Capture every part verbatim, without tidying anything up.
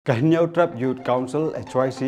Ka Hynñiewtrep Youth Council, H Y C,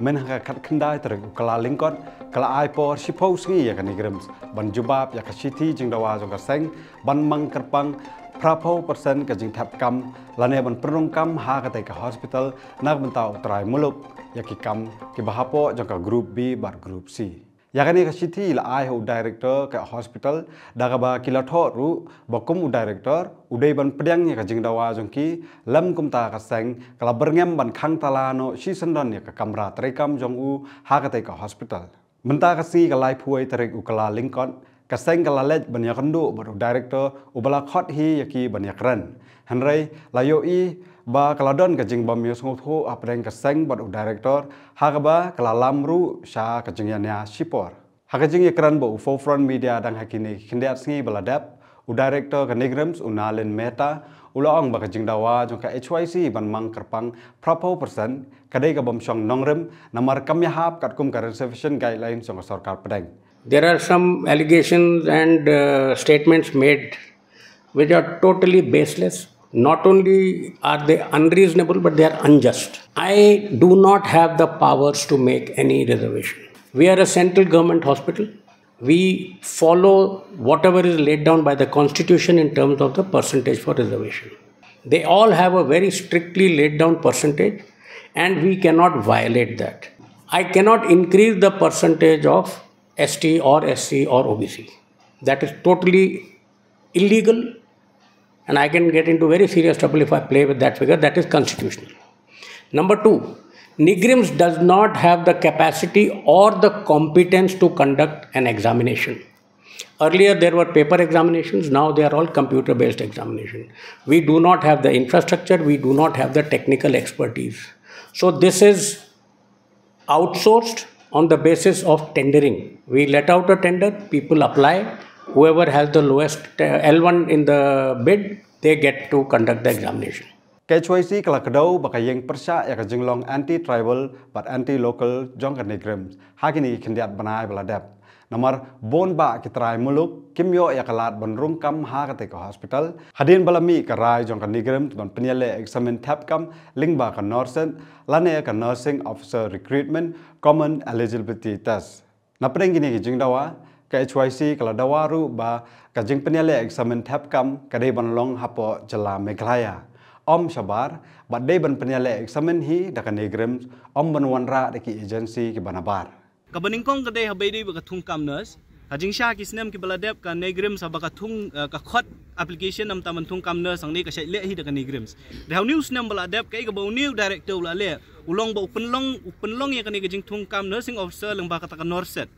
mynhynne ka khatkhyndai tarik u Kyllalyngkot, ka la ai por shiphew sngi ïa ka NEIGRIHMS ban jubab ïa ka shithi jingdawa jong ka seng ban mang kyrpang phraphew percent ka jingthep kam lane ban pynrung kam ha katei ka hospital na ka bynta u trai muluk ïa ki kam kiba hapoh jong ka Group B bad Group C. Ïa kane ka shithi la ai ha u director ka hospital, da kaba ki la thoh ruh ba kum u director u dei ban pdiang ïa ka jingdawa jong ki, lym kumta ka seng ka la byrngem ban khang tala noh shisyndon ïa ka kamra treikam jong u ha katei ka hospital. Mynta ka sngi ka laiphew tarik u Kyllalyngkot, ka seng ka la leit ban ïakynduh bad u director uba la khot hi ïa ki ban ïakren. Hynrei la ïohi ba ka la don ka jingbym ïasngewthuh hapdeng ka seng bad u director, ha kaba ka la lam ruh sha ka jingïania shipor. Ha ka jingïakren bad u Forefront Media dang ha kine ki khyndiat sngi ba la dep, u director ka NEIGRIHMS u Nalin Mehta u la ong ba ka jingdawa jong ka H Y C ban mang kyrpang phraphew percent ka dei ka bym shong nongrim, namar kam ïahap katkum ka reservation guidelines jong ka sorkar pdeng. There are some allegations and uh, statements made which are totally baseless. Not only are they unreasonable, but they are unjust. I do not have the powers to make any reservation. We are a central government hospital. We follow whatever is laid down by the constitution in terms of the percentage for reservation. They all have a very strictly laid down percentage, and we cannot violate that. I cannot increase the percentage of S T or S C or O B C. That is totally illegal, and I can get into very serious trouble if I play with that figure. That is constitutional. Number two, NEIGRIHMS does not have the capacity or the competence to conduct an examination. Earlier, there were paper examinations. Now they are all computer-based examination. We do not have the infrastructure. We do not have the technical expertise. So this is outsourced on the basis of tendering. We let out a tender, people apply. Whoever has the lowest uh, L one in the bid, they get to conduct the examination. Ka H Y C ka la kdew ba ka ïeng pyrshah ïa ka jinglong anti-tribal bad anti-local jong ka NEIGRIHMS ha kine ki khyndiat bnai ba la dep. Namar bun bah ki trai muluk kim ïoh ïa ka lad ban rung kam ha katei ka hospital hadien ba la mih ka rai jong ka NEIGRIHMS ban pynïaleh eksamin thep kam lyngba ka NORCET lane ka Nursing Officer Recruitment Common Eligibility Test. Na pdeng kine ki jingdawa, ka H Y C ka la dawa ruh ba ka jingpynïaleh eksamin thep kam ka dei ban long hapoh jylla Meghalaya. Ym shabar, bad dei ban pynïaleh eksamin hi da ka NEIGRIHMS, ym ban wanrah da ki agency kiba nabar. Kaba nyngkong ka dei haba ïadei bad ka thung kam nurse. Ha jingshah ki snem kiba la dep ka NEIGRIHMS haba ka thung, eh, ka khot application namar ban thung kam nurse hangne ka shait leh hi da ka NEIGRIHMS. Dei ha une u snem ba la dep kaei kaba une u director u la leh, u long ba u pynlong, u pynlong ïa kane ka jingthung kam nursing officer lyngba kata ka NORCET,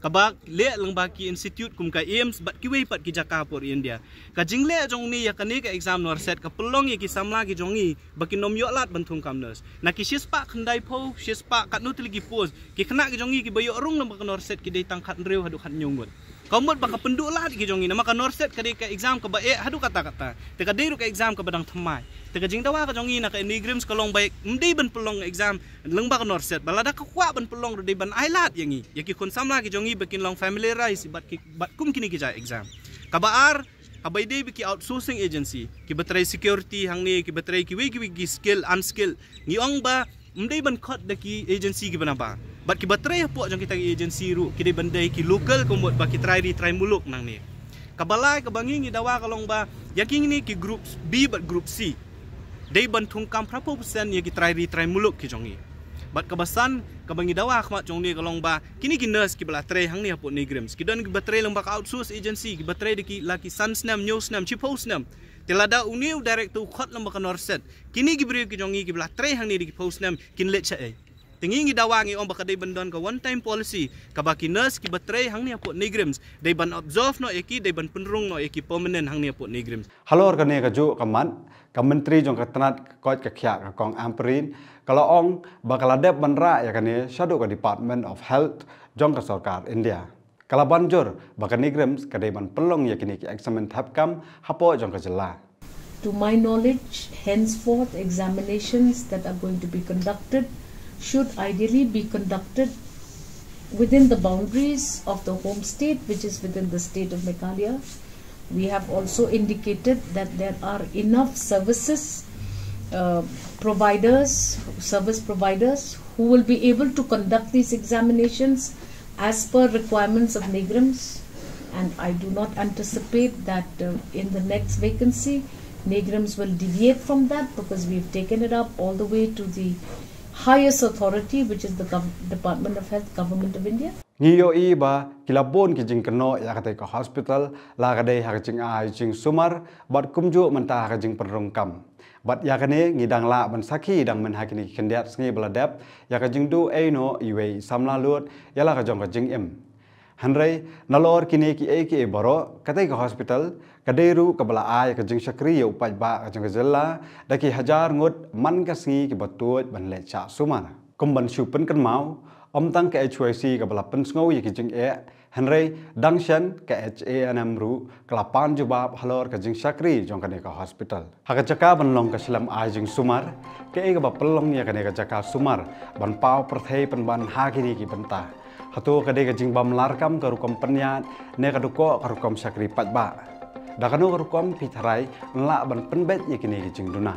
kaba leh lyngba ki institute kum ka AIIMS bad kiwei pat ki jaka hapoh India. Ka jingleh jong une ïa kane ka exam NORCET ka pynlong ïa ki samla ki jong ngi ba kin ym ïoh lad ban thung kam nurse. Na ki shispah khyndaiphew, shispah katno tylli ki post, ki khynnah ki jong ngi kiba ïoh rung lyngba ka NORCET ki dei tang khathynriew haduh khathynñiew ngut. Ka mut ba ka pynduh lad ki jong ngi, namar ka NORCET ka dei ka exam kaba eh haduh katta katta. Te ka dei ruh ka exam kaba dang thymmai. Te ka jingdawa ka jong ngi na ka NEIGRIHMS ka long ba ym dei ban pynlong exam lyngba ka NORCET, ba lada ka kwah ban pynlong ruh dei ban ai lad ïa ngi, ïa ki khun samla ki jong ngi ba kin long familiarize bad ki, bad kum kine ki jait exam. Kaba ar, haba ïadei bad ki outsourcing agency, kiba trei security hangne, kiba trei kiwei kiwei ki skill, unskilled, ngi ong ba ym dei ban khot da ki agency kiba nabar. Bad kiba trei hapoh jong kita ki agency ruh ki dei ban dei ki local, ka mut ba ki trai ri trai muluk nangne. Kaba lai kaba ngi ngi dawa ka long ba ïa kine ki group B bad group C dei ban thung kam phraphew percent ïa ki trai ri trai muluk ki jong ngi. Bad kaba san kaba ngi dawa ha khmat jong ngi ka long ba kine ki nurse kiba la trei hangne hapoh NEIGRIHMS, ki don kiba trei lyngba ka outsource agency, kiba trei da ki la ki san snem, hynñiew snem, shiphew snem. Te lada une u director u khot lyngba ka NORCET, kine ki briew ki jong ngi kiba la trei hangne da ki phew snem kin leit shaei? Te ngi ngi dawa ngi ong ba ka dei ban don ka one time policy, kaba ki nurse kiba trei hangne hapoh NEIGRIHMS dei ban absorb noh ïa ki, dei ban pynrung noh ïa ki permanent hangne hapoh NEIGRIHMS. Halor kane kajuh ka mat, ka Myntri jong ka tnat ka koit ka khiah ka Kong Ampareen ka la ong ba ka la dep ban rah ïa kane shaduh ka Department of Health jong ka sorkar India. Ka la ban jur ba ka NEIGRIHMS ka dei ban pynlong ïa kine ki eksamin thep kam hapoh jong ka jylla. To my knowledge, henceforth examinations that are going to be conducted should ideally be conducted within the boundaries of the home state, which is within the state of Meghalaya. We have also indicated that there are enough services uh, providers, service providers who will be able to conduct these examinations as per requirements of NEIGRIHMS. And I do not anticipate that uh, in the next vacancy, NEIGRIHMS will deviate from that, because we've taken it up all the way to the highest authority, which is the gov- Department of Health, Government of India. Ngi ïohi ba ki la bun ki jingkynnoh ïa katei ka hospital, la ka dei ha ka jingai jingsumar bad kumjuh mynta ha ka jingpynrung kam. Bad ïa kane ngi dang lah ban sakhi dang myn ha kine ki khyndiat sngi ba la dep ïa ka jingduh ei noh iwei i samla lut ïa la ka jong ka jingim. Hynrei nalor kine kiei kiei baroh, katei ka hospital ka dei ruh kaba la ai ka jingshakri ïa u paidbah ka jong ka jylla da ki hajar ngut man ka sngi kiba tuid ban leit shah sumar. Kum ban shu pynkynmaw, ym tang ka H Y C kaba la pynsngew ïa ki jingeh, hynrei dang shen ka H A N M ruh ka la pan jubab halor ka jingshakri jong kane ka hospital. Ha ka jaka ban long ka shlem ai jingsumar, kaei kaba pynlong ïa kane ka jaka sumar ban paw pyrthei pynban ha kine ki bynta? Hato ka dei ka jingbym lah kam ka rukom pynïaid ne ka dei ka rukom shakri paidbah? Da kano ka rukom phi tharai yn lah ban pynbeit ïa kine ki jingduna?